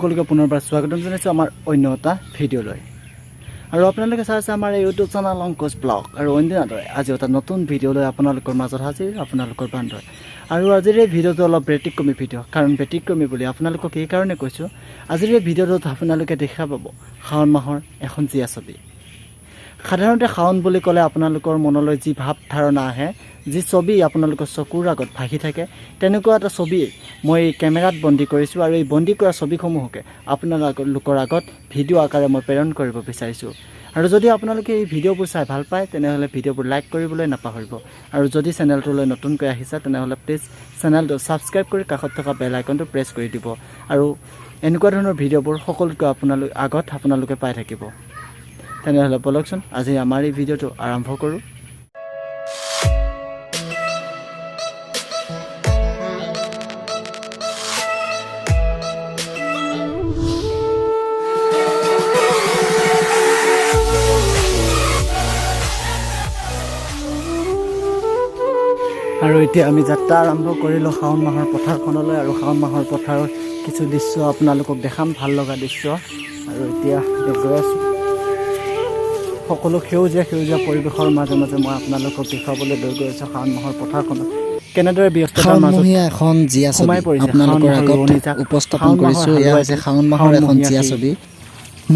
সকলোকে পুনৰবাৰ স্বাগতম জনাইছোঁ আমাৰ অন্য এটা ভিডিঅ'লৈ। আৰু আপোনালোকে চাই আছে আমাৰ এই ইউটিউব চেনেল অংকুশ ব্লগ। আৰু অন্য দিনাৰ দৰে আজি এটা নতুন ভিডিঅ' লৈ আপোনালোকৰ মাজত হাজিৰ আপোনালোকৰ বান্ধৰ। আৰু আজিৰ এই ভিডিঅ'টো অলপ ব্যতিক্ৰমী ভিডিঅ'। কাৰণ ব্যতিক্ৰমী বুলি আপোনালোকক এইকাৰণে কৈছোঁ, আজিৰ এই ভিডিঅ'টোত আপোনালোকে দেখা পাব শাওণ মাহৰ এখন জীয়া ছবি। সাধাৰণতে শাওণ বুলি ক'লে আপোনালোকৰ মনলৈ যি ভাৱ ধাৰণা আহে, যি ছবি আপোনালোকৰ চকুৰ আগত ভাহি থাকে, তেনেকুৱা এটা ছবি মই কেমেৰাত বন্দী কৰিছোঁ। আৰু এই বন্দী কৰা ছবিসমূহকে আপোনালোকৰ আগত ভিডিঅ' আকাৰে মই প্ৰেৰণ কৰিব বিচাৰিছোঁ। আৰু যদি আপোনালোকে এই ভিডিঅ'বোৰ চাই ভাল পায়, তেনেহ'লে ভিডিঅ'বোৰ লাইক কৰিবলৈ নাপাহৰিব। আৰু যদি চেনেলটোলৈ নতুনকৈ আহিছে, তেনেহ'লে প্লিজ চেনেলটো ছাবস্ক্ৰাইব কৰি কাষত থকা বেল আইকনটো প্ৰেছ কৰি দিব। আৰু এনেকুৱা ধৰণৰ ভিডিঅ'বোৰ সকলোতকৈ আপোনালোক আগত আপোনালোকে পাই থাকিব। তেনেহ'লে ব'লকচোন, আজি আমাৰ এই ভিডিঅ'টো আৰম্ভ কৰোঁ। আৰু এতিয়া আমি যাত্ৰা আৰম্ভ কৰিলোঁ শাওণ মাহৰ পথাৰখনলৈ। আৰু শাওণ মাহৰ পথাৰৰ কিছু দৃশ্য আপোনালোকক দেখাম, ভাল লগা দৃশ্য। আৰু এতিয়া গৈ আছোঁ সকলো সেউজীয়া সেউজীয়া পৰিৱেশৰ মাজে মাজে। মই আপোনালোকক দেখুৱাবলৈ লৈ গৈ আছোঁ শাওণ মাহৰ পথাৰখনত কেনেদৰে ব্যস্ততাৰ মাজত শাওণমহীয়া এখন জীয়া ছবি সোমাই পৰিছে। আপোনালোকৰ শাওণ মাহৰ আগত ৰোৱনী জাক, উপস্থাপন শাওণ মাহৰ কৰিছোঁ। এয়া হৈছে হালোৱাই, শাওণ মাহৰ এখন শাওণমহীয়া জীয়া সেই ছবি।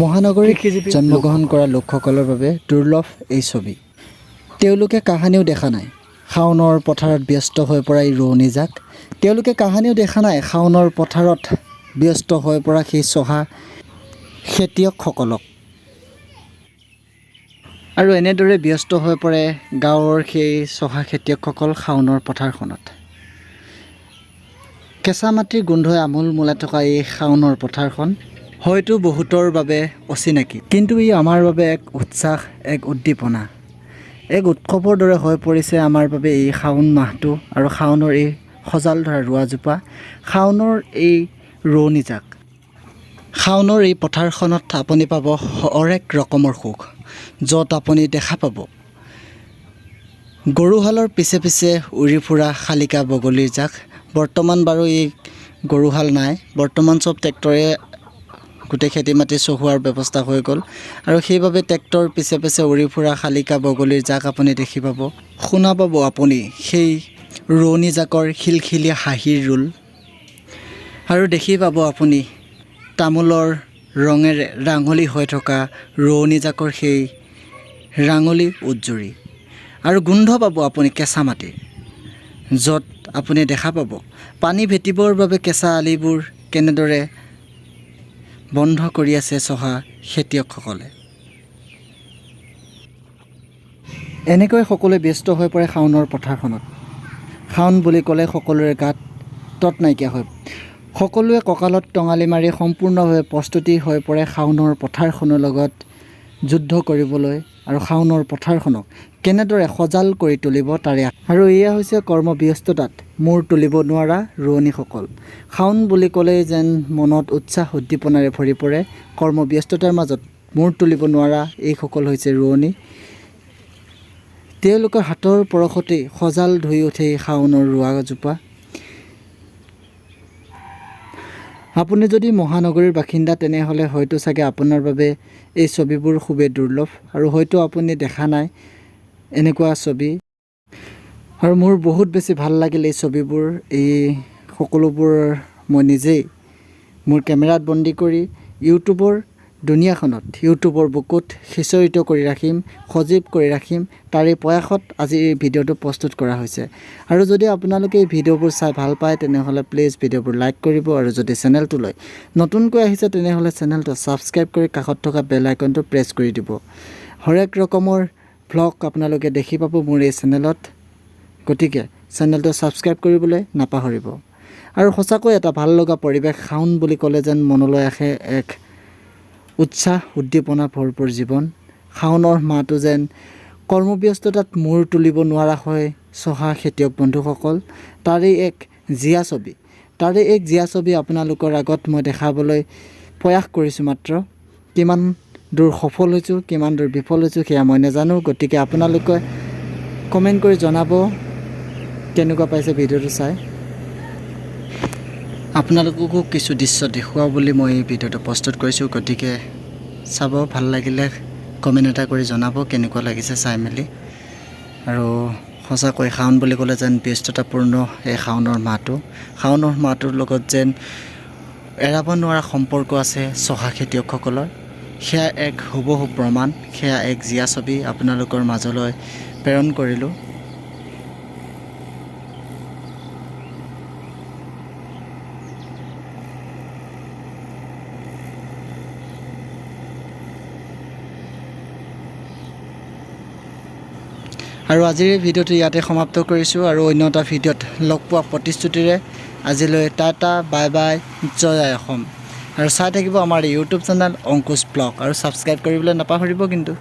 মহানগৰীত কৃষিজীৱী জন্মগ্ৰহণ কৰা লোকসকলৰ বাবে দুৰ্লভ এই ছবি। তেওঁলোকে কাহানিও দেখা নাই শাওণৰ পথাৰত ব্যস্ত হৈ পৰা এই ৰোৱনী জাক। তেওঁলোকে কাহানিও দেখা নাই শাওণৰ পথাৰত ব্যস্ত হৈ পৰা সেই চহা খেতিয়কসকলক। আৰু এনেদৰে ব্যস্ত হৈ পৰে গাঁৱৰ সেই চহা খেতিয়কসকল শাওণৰ পথাৰখনত। কেঁচা মাটিৰ গোন্ধই আমোল মোলাই থকা এই শাওণৰ পথাৰখন হয়তো বহুতৰ বাবে অচিনাকি, কিন্তু ই আমাৰ বাবে এক উৎসাহ, এক উদ্দীপনা, এক উৎসৱৰ দৰে হৈ পৰিছে আমাৰ বাবে এই শাওণ মাহটো। আৰু শাওণৰ এই সজাল ধৰা ৰোৱাজোপা, শাওণৰ এই ৰোৱনী জাক, শাওণৰ এই পথাৰখনত আপুনি পাব অনেক ৰকমৰ সুখ, য'ত আপুনি দেখা পাব গৰুহালৰ পিছে পিছে উৰি ফুৰা শালিকা বগলীৰ জাক। বৰ্তমান বাৰু এই গৰুহাল নাই, বৰ্তমান চব ট্ৰেক্টৰে গোটেই খেতি মাটি চহোৱাৰ ব্যৱস্থা হৈ গ'ল। আৰু সেইবাবে ট্ৰেক্টৰ পিছে পিছে উৰি ফুৰা শালিকা বগলীৰ জাক আপুনি দেখি পাব। শুনা পাব আপুনি সেই ৰোৱনী জাকৰ খিলখিলীয়া হাঁহিৰ ৰোল। আৰু দেখি পাব আপুনি তামোলৰ ৰঙেৰে ৰাঙলী হৈ থকা ৰোৱনী জাকৰ সেই ৰাঙলী ওঁঠজুৰি। আৰু গোন্ধ পাব আপুনি কেঁচা মাটিৰ, য'ত আপুনি দেখা পাব পানী ভেটিবৰ বাবে কেঁচা আলিবোৰ কেনেদৰে বন্ধ কৰি আছে চহা খেতিয়কসকলে। এনেকৈ সকলোৱে ব্যস্ত হৈ পৰে শাওণৰ পথাৰখনত। শাওণ বুলি ক'লে সকলোৰে গাত তত নাইকিয়া হয়। সকলোৱে কঁকালত টঙালি মাৰি সম্পূৰ্ণভাৱে প্ৰস্তুতি হৈ পৰে শাওণৰ পথাৰখনৰ লগত যুদ্ধ কৰিবলৈ আৰু শাওণৰ পথাৰখনক কেনেদৰে সজাল কৰি তুলিব তাৰে। আৰু এয়া হৈছে কৰ্মব্যস্ততাত মূৰ তুলিব নোৱাৰা ৰোৱনীসকল। শাওণ বুলি ক'লেই যেন মনত উৎসাহ উদ্দীপনাৰে ভৰি পৰে। কৰ্মব্যস্ততাৰ মাজত মূৰ তুলিব নোৱাৰা এইসকল হৈছে ৰোৱনী। তেওঁলোকৰ হাতৰ পৰশতেই সজাল ধুই উঠে এই শাওণৰ ৰোৱাজোপা। আপুনি যদি মহানগৰীৰ বাসিন্দা, তেনেহ'লে হয়তো চাগে আপোনাৰ বাবে এই ছবিবোৰ খুবেই দুৰ্লভ আৰু হয়তো আপুনি দেখা নাই এনেকুৱা ছবি। আৰু মোৰ বহুত বেছি ভাল লাগিল এই ছবিবোৰ। এই সকলোবোৰ মই নিজেই মোৰ কেমেৰাত বন্দী কৰি ইউটিউবৰ দুনীয়াখনত, ইউটিউবৰ বুকুত সিঁচৰিত কৰি ৰাখিম, সজীৱ কৰি ৰাখিম। তাৰে প্ৰয়াসত আজি এই ভিডিঅ'টো প্ৰস্তুত কৰা হৈছে। আৰু যদি আপোনালোকে এই ভিডিঅ'বোৰ চাই ভাল পায়, তেনেহ'লে প্লিজ ভিডিঅ'বোৰ লাইক কৰিব। আৰু যদি চেনেলটোলৈ নতুনকৈ আহিছে, তেনেহ'লে চেনেলটো ছাবস্ক্ৰাইব কৰি কাষত থকা বেল আইকনটো প্ৰেছ কৰি দিব। হৰেক ৰকমৰ ভ্লগ আপোনালোকে দেখি পাব মোৰ এই চেনেলত, গতিকে চেনেলটো ছাবস্ক্ৰাইব কৰিবলৈ নাপাহৰিব। আৰু সঁচাকৈ এটা ভাল লগা পৰিৱেশ। শাওণ বুলি ক'লে যেন মনলৈ আহে এক উৎসাহ উদ্দীপনা ভৰপূৰ জীৱন। শাওণৰ মাহটো যেন কৰ্মব্যস্ততাত মূৰ তুলিব নোৱাৰা হয় চহা খেতিয়ক বন্ধুসকল। তাৰেই এক জীয়া ছবি, তাৰে এক জীয়া ছবি আপোনালোকৰ আগত মই দেখাবলৈ প্ৰয়াস কৰিছোঁ মাত্ৰ। কিমান দূৰ সফল হৈছোঁ, কিমান দূৰ বিফল হৈছোঁ, সেয়া মই নাজানো। গতিকে আপোনালোকে কমেণ্ট কৰি জনাব কেনেকুৱা পাইছে ভিডিঅ'টো চাই। আপোনালোককো কিছু দৃশ্য দেখুৱাওঁ বুলি মই এই ভিডিঅ'টো প্ৰস্তুত কৰিছোঁ। গতিকে চাব, ভাল লাগিলে কমেণ্ট এটা কৰি জনাব কেনেকুৱা লাগিছে চাই মেলি। আৰু সঁচাকৈ শাওণ বুলি ক'লে যেন ব্যস্ততাপূৰ্ণ এই শাওণৰ মাহটো, শাওণৰ মাহটোৰ লগত যেন এৰাব নোৱাৰা সম্পৰ্ক আছে চহা খেতিয়কসকলৰ, সেয়া এক হুবহু প্ৰমাণ, সেয়া এক জীয়া ছবি আপোনালোকৰ মাজলৈ প্ৰেৰণ কৰিলোঁ। আৰু আজিৰ এই ভিডিঅ'টো ইয়াতে সমাপ্ত কৰিছোঁ আৰু অন্য এটা ভিডিঅ'ত লগ পোৱা প্ৰতিশ্ৰুতিৰে আজিলৈ টাটা, বাই বাই, জয় আই অসম। আৰু চাই থাকিব আমাৰ ইউটিউব চেনেল অংকুশ ব্লগ আৰু ছাবস্ক্ৰাইব কৰিবলৈ নাপাহৰিব কিন্তু।